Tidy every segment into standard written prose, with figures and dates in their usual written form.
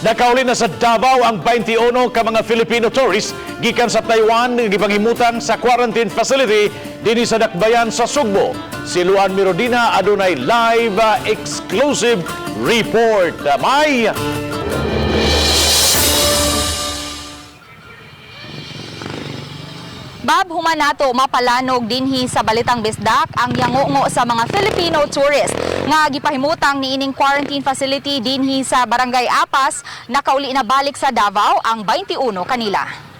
Nakauli na sa Davao ang 21 ka mga Filipino tourists gikan sa Taiwan nga gipanghimutan sa quarantine facility dinhi sa Dakbayan sa Sugbo. Si Luan Mirodina adunay live exclusive report. May Bab, human nato mapalanog dinhi sa Balitang Bisdak ang yangongo sa mga Filipino tourist nga gipahimutang niining quarantine facility dinhi sa Barangay Apas. Nakauli na balik sa Davao ang 21 kanila.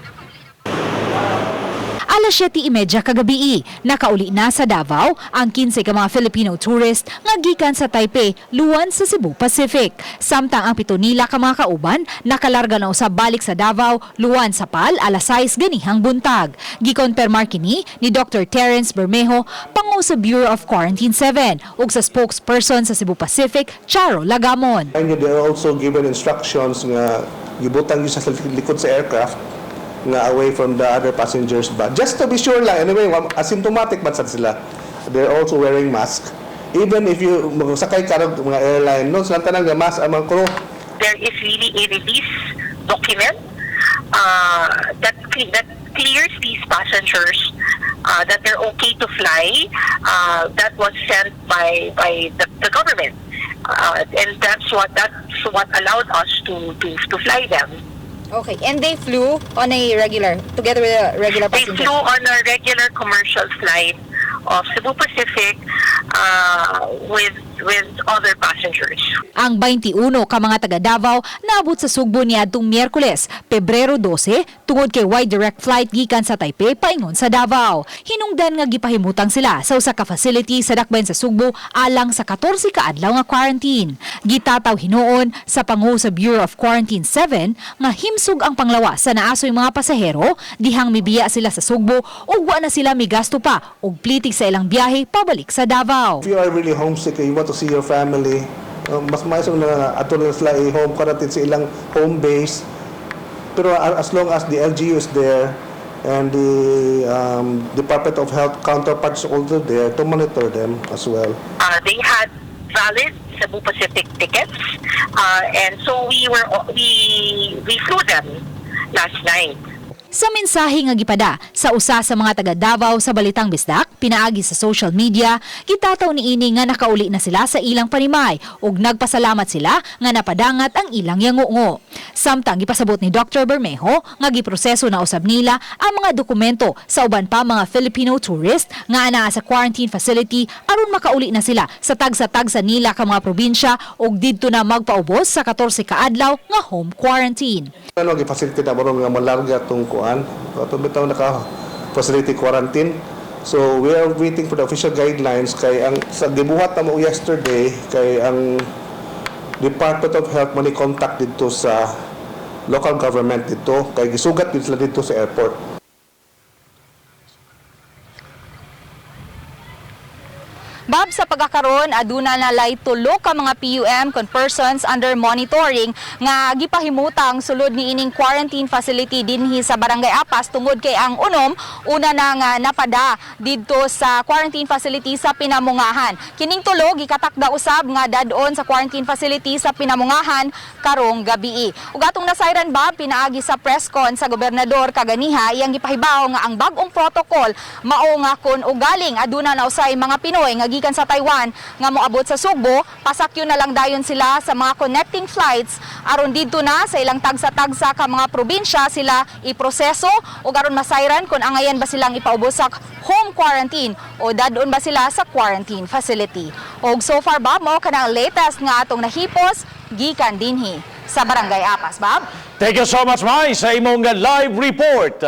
Alas 7:30 kagabi, nakauli na sa Davao ang 15 ka mga Filipino tourist nga gikan sa Taipei, luwan sa Cebu Pacific. Samtang ang 7 nila ka mga kauban nakalarga na usab balik sa Davao, luwan sa PAL, alas 6 ganihang buntag. Gikonpermar kini ni Dr. Terence Bermejo, pangu sa Bureau of Quarantine 7, ug sa spokesperson sa Cebu Pacific, Charo Lagamon. And they are also given instructions nga gibutang yun sa likod sa aircraft nga away from the other passengers ba. Just to be sure lang, anyway, asymptomatic man sad sila. They're also wearing mask. Even if you sakay ka og mga airline, no, silang tanan nga mask ang mga crew. There is really a release document that clears these passengers that they're okay to fly. That was sent by the government, and that's what allowed us to fly them. Okay, and they flew on a regular, together with a regular They flew on a regular commercial flight of Cebu Pacific with other passengers. Ang 21 ka mga taga Davao naabot sa Sugbo niadtong Miyerkules, Pebrero 12, tungod kay way direct flight gikan sa Taipei paingon sa Davao. Hinungdan nga gipahimutang sila sa usa ka facility sa dakbayan sa Sugbo alang sa 14 ka adlaw nga quarantine. Gitataw hinuon sa pangu sa Bureau of Quarantine 7 nga himsog ang panglawas sa naasoy mga pasahero dihang mibiya sila sa Sugbo ug wa na sila migasto pa og plitig sa ilang biyahe pabalik sa Davao. If you are really homesick and you want to see your family, mas maayo na ato na sila i-home quarantine sa ilang home base. Pero as long as the LGU is there and the Department of Health counterparts also there to monitor them as well. They had valid Cebu Pacific tickets, and so we were we flew them last night. Sa mensahe nga gipada sa usa sa mga taga Davao sa Balitang Bisdak pinaagi sa social media, gitataw niini nga nakauli na sila sa ilang panimay ug nagpasalamat sila nga napadangat ang ilang yangungo. Samtang gipasabot ni Dr. Bermejo nga giproseso na usab nila ang mga dokumento sa uban pa mga Filipino tourist nga anaa sa quarantine facility aron makauli na sila sa tagsa-tagsa nila ka mga probinsya ug didto na magpaubos sa 14 ka adlaw nga home quarantine. Ano gi-facility na mo nga malarga tong kuan. Ato bitaw naka facility quarantine. So we are waiting for the official guidelines kay ang sa gibuhat na mo yesterday kay ang Department of Health man contact dito sa local government dito kay gisugat din sila dito sa airport. Bab, sa pagkakaron aduna na lay 3 ka mga PUM kon persons under monitoring nga gipahimutang sulod niining quarantine facility dinhi sa Barangay Apas tungod kay ang 6 una na nga napada didto sa quarantine facility sa Pinamungahan. Kining 3 gikatakda usab nga dad-on sa quarantine facility sa Pinamungahan karong gabii. Ug atong nasayran, Bab, pinaagi sa press con sa gobernador kaganiha, iyang gipahibaw nga ang bag-ong protocol mao nga kon ugaling aduna na usay mga Pinoy nga gikan sa Taiwan nga moabot sa Sugbo, pasakyon na lang dayon sila sa mga connecting flights aron didto na sa ilang tagsa-tagsa ka mga probinsya sila iproseso ug aron masayran kung angayan ba silang ipaubos sa home quarantine o dadon ba sila sa quarantine facility. Og so far, Bob, mao kanang latest nga atong nahipos gikan dinhi sa Barangay Apas, Bob. Thank you so much, Mai, sa imong live report.